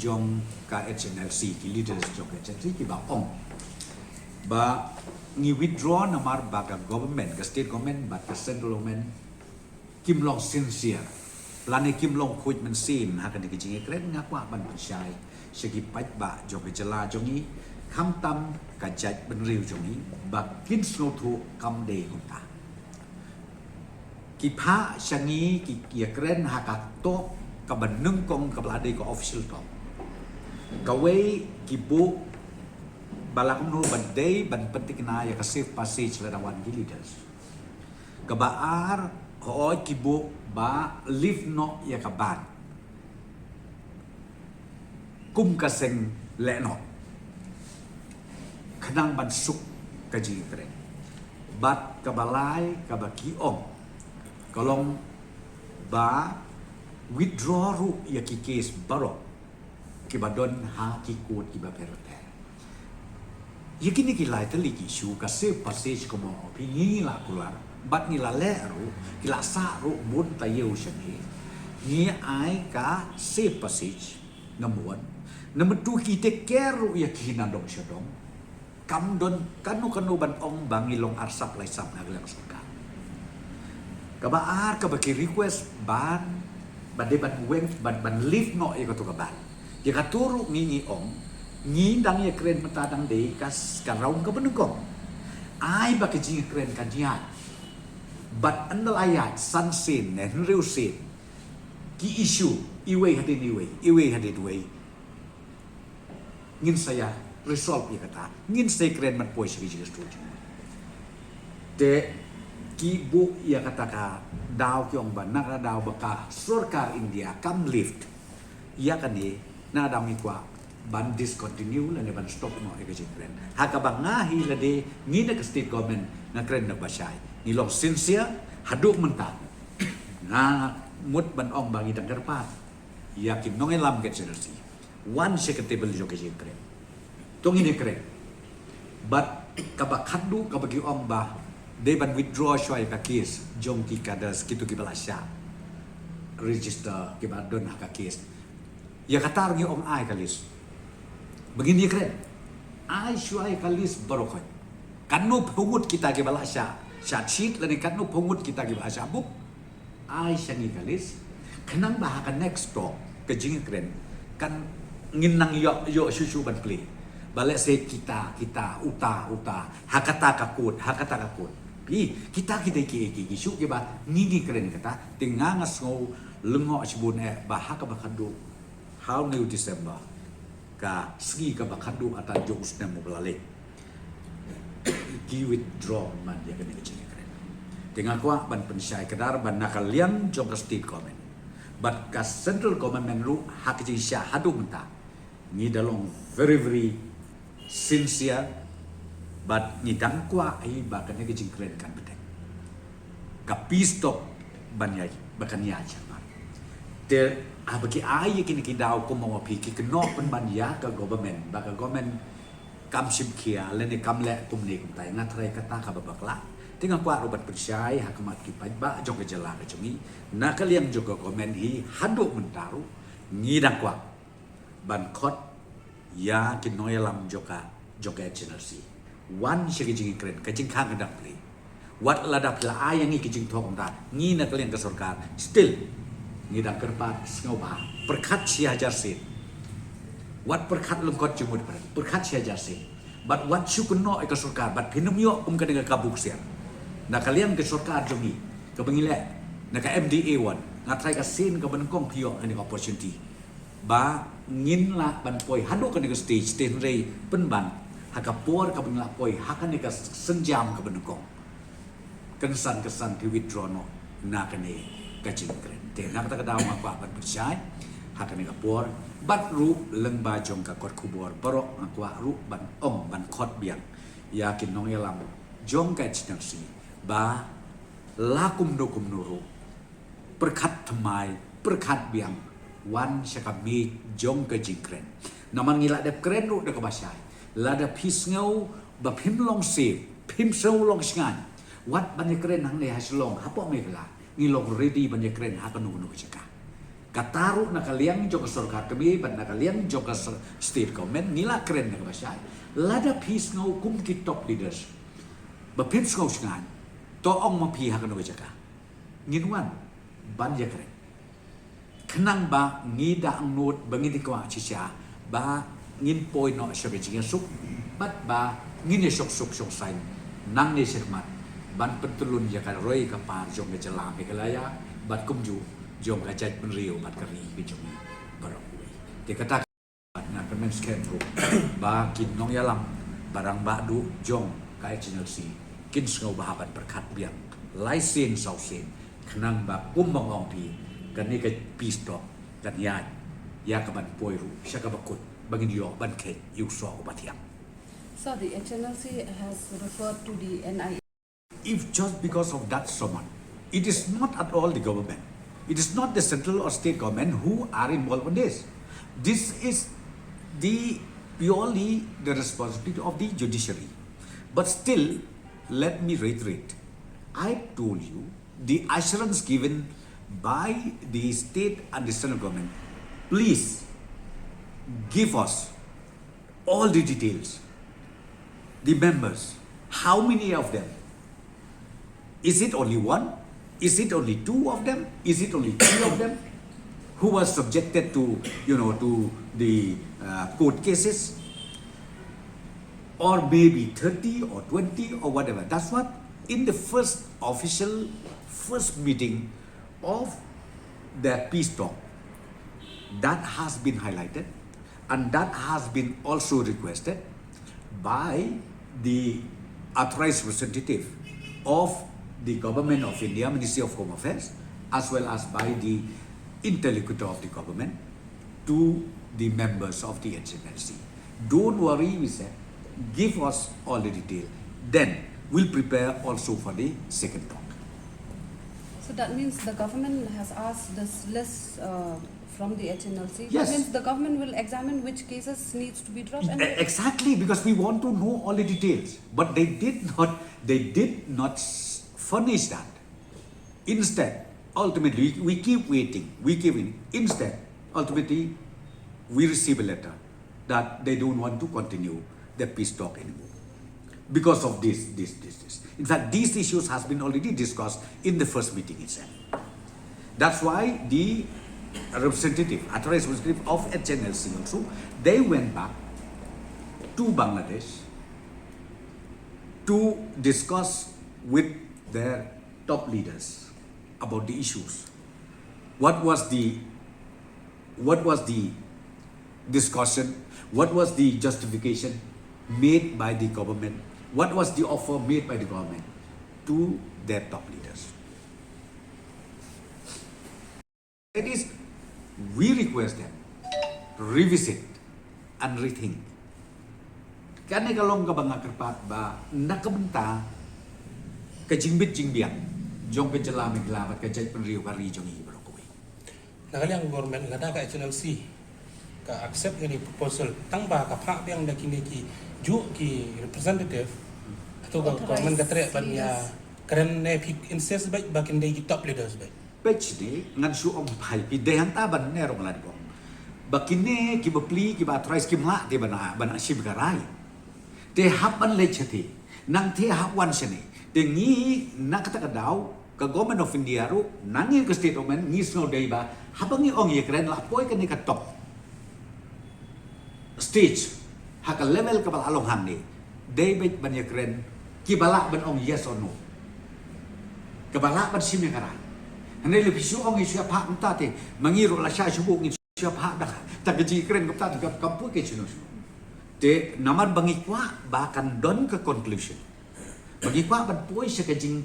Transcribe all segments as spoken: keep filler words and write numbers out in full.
jong ka H N L C, ki leaders jong ka H N L C ki ba ong ba ngi withdraw namar ba ka government, ka state government bad ka central government kim long sincere lane kim long khuid mynsiem ha kane ka jingïakren. Nga kwah ban pynshai sha ki paidbah jong ka jylla jong ngi, khamtam ka jaitbynriew jong ngi, ba kin sngewthuh kam dei kumta. Ki phah sha ngi ki ïakren ha ka tok kaba nyngkong kaba la dei ka official tok. Kawei ki buh ba la kumno ban dei ban pynthikna ïa ka safe passage lada wan ki leaders. Kaba ar, hooid ki buh ba lift noh ïa ka ban kum ka seng lehnoh khnang ban suk ka jingïakren. Bad kaba lai kaba ki ong ka long ba withdraw ruh ïa ki case baroh kiba don ha ki court kiba pher pher. Ïa kine ki lai tylli ki issue, ka safe passage kumno phi, ngi la kular bad ngi la leh ruh, ki la sah ruh bun taïew sha ngi. Ngi ai ka safe passage, number one. Number two, ki take care ruh ïa ki na dong sha dong. Kam don kano kano ban ong ba ngi long arsap laisap na ka liang sorkar. Kaba ar kaba ki request ban, ba dei ban weng, ban, ban lift noh ïa kato ka ban. Ïa kato ruh ngi, ngi ong, ngi dang ïakren mynta dang dei ka s-, ka round kaba nyngkong. Ai ba ka jingïakren kan ïaid. Bad ynda la ïaid san sien ne hynriew sien, ki issue iwei hadien iwei, iwei hadien iwei, ngin sa ïa resolve ïa kata, ngin sa ïakren ban poi sha ka jingïasyllok jingmut. Te ki buh ïa kata ka daw, ki ong ba na ka daw ba ka sorkar India kam lift ïa kane, na ka daw ngi kwah ban discontinue lane ban stop noh ïa ka jingkren. Ha kaba nga hi lade, ngi na ka state government nga kren na ba shai, ngi long sincere haduh mynta. Nga mut ban ong ba ngi dang kyrpad ïa ki nongïalam ka H N L C, wan sha ka table jong ka jingkren. To ngin ïakren. Bad kaba khatduh kaba ki ong ba dei ban withdraw shuwa ïa ka case jong ki cadres, kito kiba la shah register, kiba don ha ka case. Ïa kata ruh ngi ong ai ka list ba ngin ïakren. Ai shuwa ïa ka list baroh khoit. Katno phew ngut kita kiba la shah charge sheet lane katno phew ngut kita kiba la shah buh. Ai sha ngi ka list khnang ba ha ka next talk, ka jingïakren, kan ngin nang ïoh, ïoh shuh shuh ban plie. Ba lehse kita, kita, uta, uta, ha kata ka court, ha kata ka court. Phi, kita ki dei ki, ki, ki issue kiba ngi, ngi kren kata, te nga, nga sngew lyngngoh shibun eh ba ha kaba khatduh, ha u December, ka sngi kaba khatduh hata jong u snem uba la leit, ki withdraw man ïa kane ka jingïakren. Te nga kwah ban pynshai kdar ba na ka liang jong ka state government bad ka central government ruh, ha ka jingshah haduh mynta, ngi da long very, very sincere, bad ngi dang kwah hi ba kane ka jingkren kan bteng. Ka peace talk ban ïa, ba kan ïa jia ba. Te haba ki ai ïa kine ki daw kumba ong phi, ki kynnoh pynban ïa ka government ba ka government kam shim khia lane kam leh kumne kumtai, nga tharai kata kaba bakla. Te nga kwah ruh ban pynshai ha khmat ki paidbah jong ka jylla ka jong ngi, na ka liang jong ka government hi haduh mynta ruh ngi dang kwah ban khot ïa ki nongïalam jong ka, jong ka H N L C, wan sha ka jingïakren, ka jingkhang ka dang plie. Wat lada phi la ai ïa ngi ka jingthoh kumta, ngi na ka liang ka sorkar still ngi dang kyrpad sngewbha, pyrkhat shi hajar sien. Wat pyrkhat lyngkot jingmut, pyrkhat shi hajar sien. Bad wat shu kynnoh ïa ka sorkar, bad phin ym ïoh kum kane ka kabu ksiar. Na ka liang ka sorkar jong ngi kaba ngi leh na ka M D A one, nga tharai ka sien kaba nyngkong phi ïoh kane ka opportunity ba ngin lah ban poi haduh kane ka stage, te hynrei pynban ha ka por kaba ngin lah poi ha kane ka sienjam kaba nyngkong, kynsan kynsan phi withdraw noh na kane ka jingkren. Te na kata ka daw nga kwah ban pynshai ha kane ka por, bad ruh lyngba jong ka kot khubor baroh nga kwah ruh ban ong, ban khot biang ïa ki nongïalam jong ka H N L C ba la kumno kumno ruh, pyrkhat thymmai, pyrkhat biang, wan sha ka miej jong ka jingkren. Namar ngi la dep kren ruh da kaba shai. Lada phi sngew ba phim long safe, phim sngew long shngaiñ, wat ban ïakren hangne ha Shillong, hapoh Meghalaya, ngi long ready ban ïakren ha kano kano ka jaka. Kata ruh na ka liang jong ka sorkar kmie bad na ka liang jong ka state government ngi la kren na kaba shai. Lada phi sngew kum ki top leaders ba phin sngew sngewbha, to ong ma phi ha kano ka jaka. Ngin wan ban ïakren. Khnang ba ngi da angnud ba ngin ïa kwah shisha ba ngin poi noh sha ka jingïasuk bad ba ngin ïa shongsuk shongsaiñ nangne shakhmat ban pyntylun ïa ka roi ka par jong ka jylla Meghalaya bad kumjuh jong ka jaitbynriew bad ka ri ka jong ngi baroh kawei. Te kata nga kyrmen skhem ruh ba ki nongïalam ba rangbah duh jong ka H N L C kin sngewbha ban pyrkhat biang lai sien saw sien khnang ba kum ba nga ong phi kane ka peace talk kan ïaid ïa ka ban poi ruh sha kaba kut ba ngin ïoh ban kheit ïa u soh uba thiang. So the H N L C has referred to the N I A. If just because of that summon, it is not at all the government. It is not the central or state government who are involved in this. This is the purely the responsibility of the judiciary. But still, let me reiterate. I told you the assurance given by the state and the central government. Please give us all the details. The members, how many of them? Is it only one? Is it only two of them? Is it only three of them who were subjected to, you know, to the uh, court cases? Or maybe thirty or twenty or whatever. That's what in the first official, first meeting of the peace talk, that has been highlighted and that has been also requested by the authorized representative of the Government of India, Ministry of Home Affairs, as well as by the interlocutor of the government to the members of the H N L C. Don't worry, we said, give us all the detail. Then we'll prepare also for the second talk. So that means the government has asked this list uh, from the H N L C. Yes. That means the government will examine which cases needs to be dropped. And E- Exactly, because we want to know all the details. But they did not, they did not s- furnish that. Instead, ultimately, we, we keep waiting, we keep waiting. Instead, ultimately, we receive a letter that they don't want to continue the peace talk anymore because of this, this, this, this. In fact, these issues has been already discussed in the first meeting itself. That's why the representative, authorized representative of H N L C also, they went back to Bangladesh to discuss with their top leaders about the issues. What was the what was the discussion? What was the justification made by the government? What was the offer made by the government to their top leaders? That is, we request them revisit and rethink. Kane ka long kaba nga kyrpad ba na ka bynta ka jingbit jingbiang jong ka jylla Meghalaya bad ka jaitbynriew ka ri jong ngi baroh kawei. Na ka liang government lada ka H N L C ka accept ïa kane proposal tang ba ka phah biang da kine ki juh ki representative, hato ka government ka treh ban ïa kren ne phi insist beit ba kin dei ki top leaders beit? Peit shane, ngan shu ong bha ïa phi, dei hangta ban ne ruh nga la dep ong ba kine ki bapli ki ba authorized kim lah te ban ban shim ka rai. Te hap ban leit shatei, nangta hap wan shane. Te ngi na kata ka daw ka Government of India ruh na ngi ka state government ngi sngew dei ba haba ngi ong ïakren la poi kane ka top stage ha ka level kaba la long hangne, dei beit ban ïakren kiba lah ban ong yes or no, kaba lah ban shim ïa ka rai. Hynrei lada phi shu ong ïa shu ïa phah mynta te ma ngi ruh la shah shu buh ngi shu ïa phah da ta ka jingkren kumta te kam poi ka shuh shuh. Te namar ba ngi kwah ba kan don ka conclusion, ba ngi kwah ban poi sha ka jing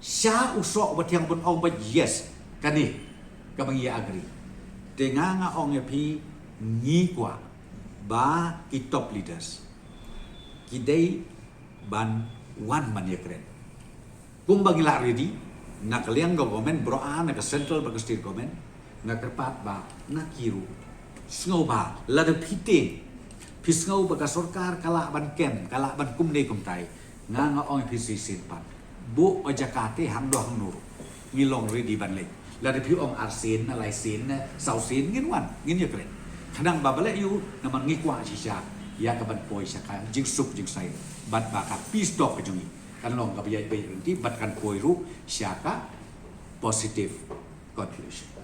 sha u soh uba thiang ban ong ba yes kane kaba ngi agree. Te nga nga ong ïa phi ngi kwah ba ki top leaders ki dei ban wan ban ïakren. Kumba ngi la ready na ka liang ka government baroh ar, na ka central bad ka state government, nga kyrpad ba na ki ruh sngewbha lada phi tieng phi sngew ba ka sorkar ka lah ban kem, ka lah ban kumne kumtai, nga nga ong ïa phi shisien pat, buh ka jaka te hangno hangno ruh ngi long ready ban leit. Lada phi ong arsien, laisien, sawsien, ngin wan, ngin ïakren. Khnang ba balei ïa u, namar ngi kwah shisha ïa ka ban poi sha ka jingsuk jingsaiñ bad ba ka peace talk ka jong ngi kan long kaba ïaid beit ryntih bad kan poi ruh sha ka positive conclusion.